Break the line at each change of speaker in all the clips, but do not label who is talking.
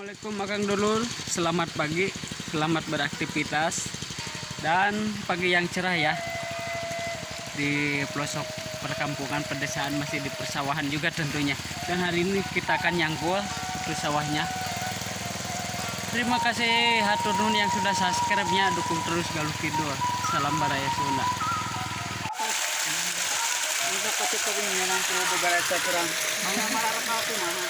Assalamualaikum, Akang Dulur. Selamat pagi, selamat beraktivitas dan pagi yang cerah ya. Di pelosok perkampungan pedesaan, masih di persawahan juga tentunya. Dan hari ini kita akan nyangkul ke sawahnya. Terima kasih, hatur nuhun yang sudah subscribe-nya, dukung terus Galuh Kidul. Salam Baraya Sunda.
Untuk kasih ko rin yan ang beberapa kurang. Mga mararakaw ko mana.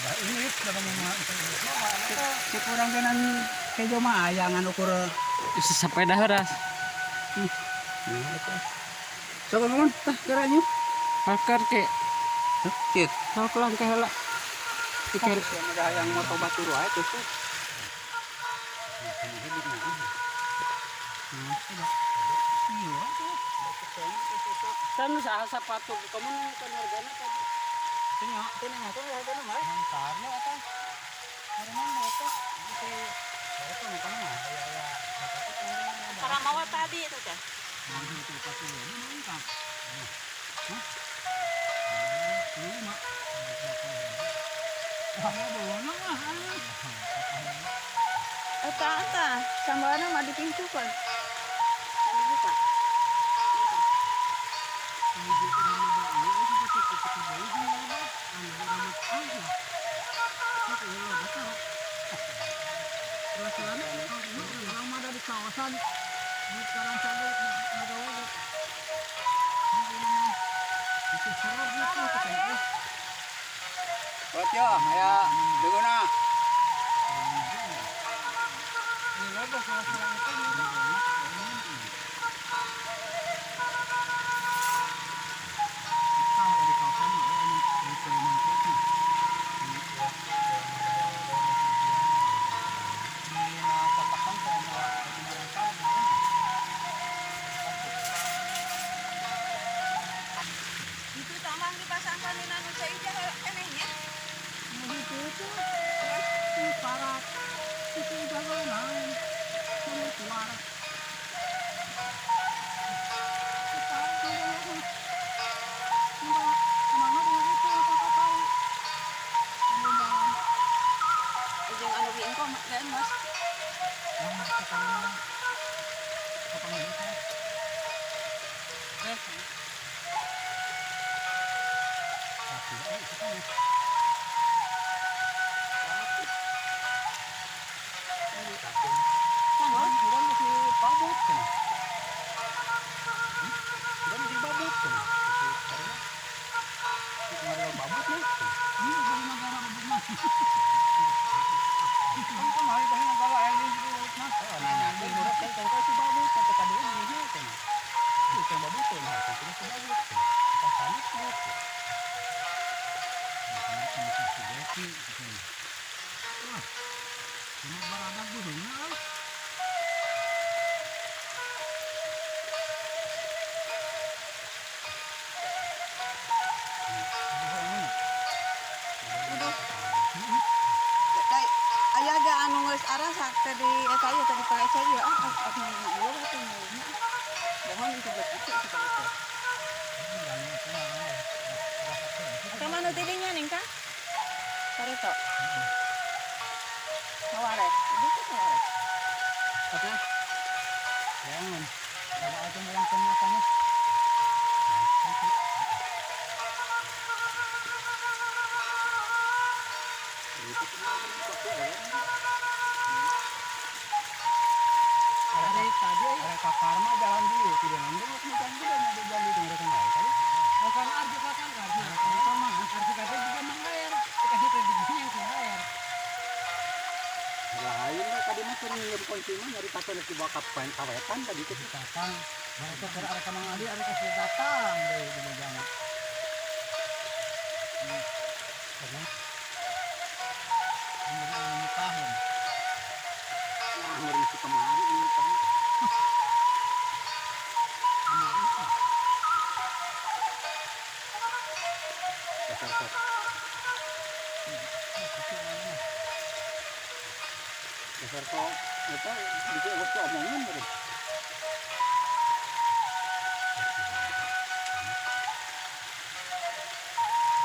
Init na mga
Si kurang ganan kejo maayangan ukur.
Sepeda heras.
So kamu tah geranyo.
Pakar ke.
Cit.
Sok lang ke heula. Pikir.
Ada yang moto batur wae tuh.
Kan usaha sepatu kamu nunjukkan harganya tadi.
Tengok, tengok tuh hargana mah.
Mangkarnya apa? Karena apa? Itu kan mah ya ya.
Karamawa tadi itu teh.
Itu pasti ini mangkang. Hah? Lima. Wah, bawa mah.
Eta eta, sambalna mah di pintu kan. Dibuka.
Orang ada di kawasan di Karangsagu Nagawa. Itu seru gitu katanya.
Buat yo, aya duguna.
Ini loba salah-salah itu. Tahu di kawasan anu di Kalimantan. Di kotakan sama di.
Itu tambang dipasangkan di nu cai kenehnya.
Itu itu para itu jagoan keluar.
Jeung anu bi engko dan Mas.
Kan urang masih babut kan. Urang masih babut kan. Karena babut nih.
Ini dari negara babut mah.
Kan kamari bae ngagawa aya di babut mah. Oh, nanya ke urang kan kan si babut kata kade ini kan. Itu yang babut tuh, nah, itu si babut. Kita panik babut.
Wah, ini baradak gurunya.
Udah. Dai aya ge anu geus arasak tadi eta ieu tadi pakai cai ah anu ieu atuh nya. Mohon itu begitu seperti itu. Eta mah nu tidinya ning Kang? Sareto. Ngaware. Ibu tuh ngaware.
Oke. Jangan. Kalau aja yang matanya.
Hari tadi
Ada kakar mah jalan dulu, tidak nanti mau jalan juga mau jalan di mereka nggak tadi.
Bukan arti kakak karena sama arti kata juga mengair. Kasih ke yang ke air.
Lain lah tadi mah sering minjem kunci mah nyari pakai nasi bawa kapan kawetan tadi gitu.
Datang, mereka kira ada Mang Ali, ada kasih datang dari di bejana. Karena ini tahun.
Nah, ngeri si kemari ini kan. Dasar sok. Dasar sok. Itu bisa waktu omongin baru.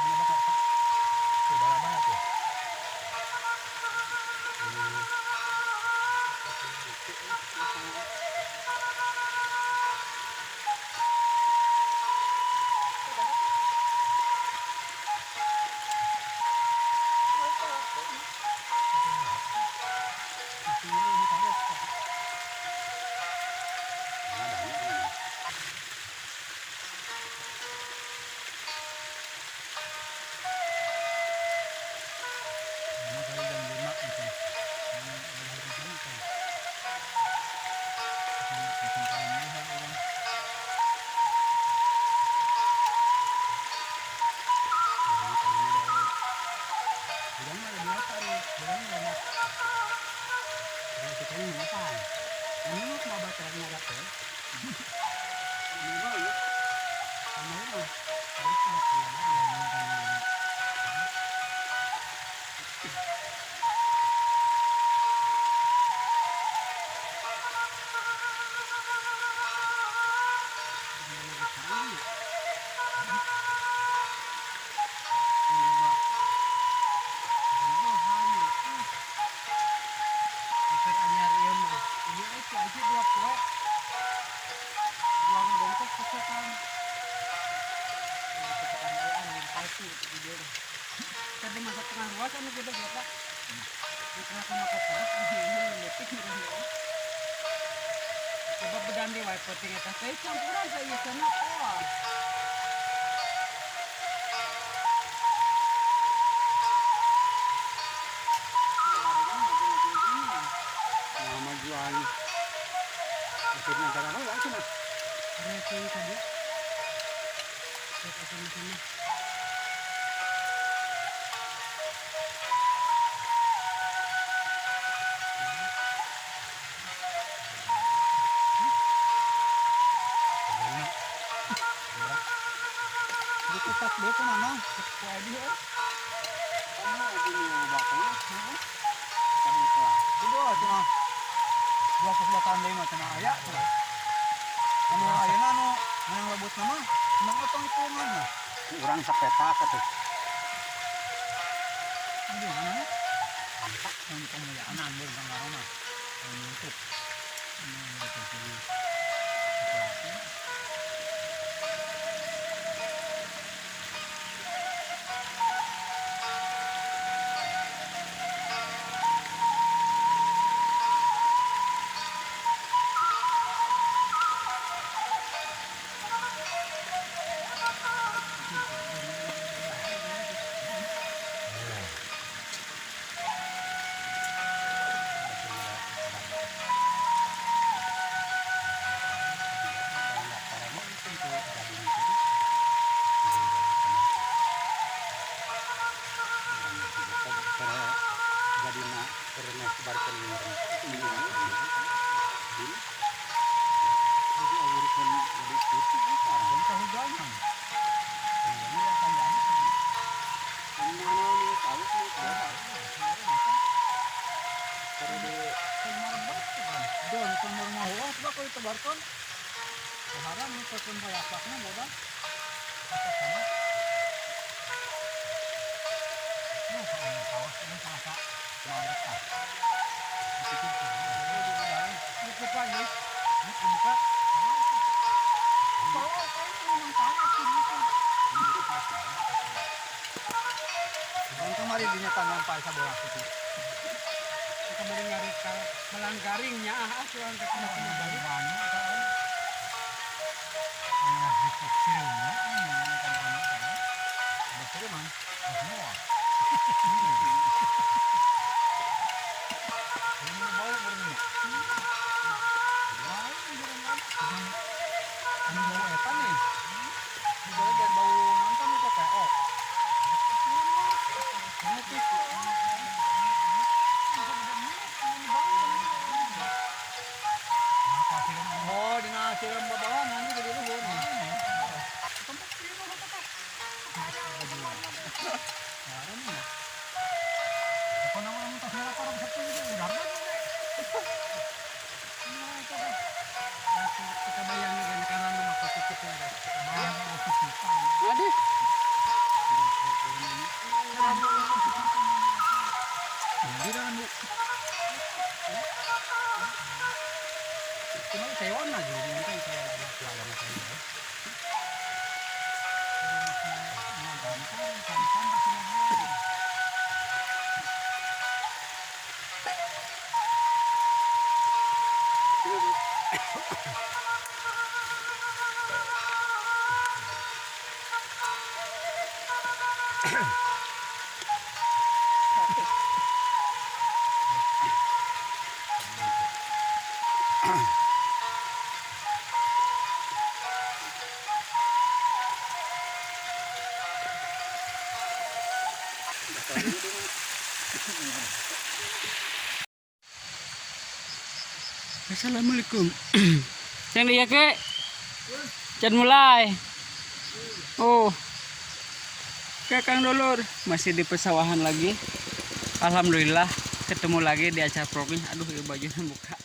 Mana bakal? Tuh, bala-bala tuh. Ada masa tengah ruas anu gede eta. Di tengah sama kotor, letik. Coba bedan di wae penting eta teh campuran saya sana poa.
Majuan. Akhirnya darah lah cenah.
Racun tadi. Kita sama-sama.
Dikutak deh kan ana. Ku adi euy. Kamu adi bakna. Kamu kelas. Kedua cenah. 28 deui mah cenah aya cenah. Anu ayeuna anu menang lebut nama menang otong hitungan mah. Urang sapetak atuh. Aduh, mana? Mantap yang kemuliaan ambil gambar mah. Untuk ini kemarin dinyatakan sampai sabola itu.
Kemarin ngari melang garingnya ah cuman ke kena balik.
Oh, dina siram babawa nanti jadi luhur.
Kita bayangin kan karena rumah posisi itu ada.
Aduh.
Cuma saya warna aja, mungkin saya jualan saya.
Assalamualaikum. Yang dia ke? Can mulai. Oh. Ke Kang Dulur masih di pesawahan lagi. Alhamdulillah ketemu lagi di acara vlogging. Aduh, ieu bajunya buka.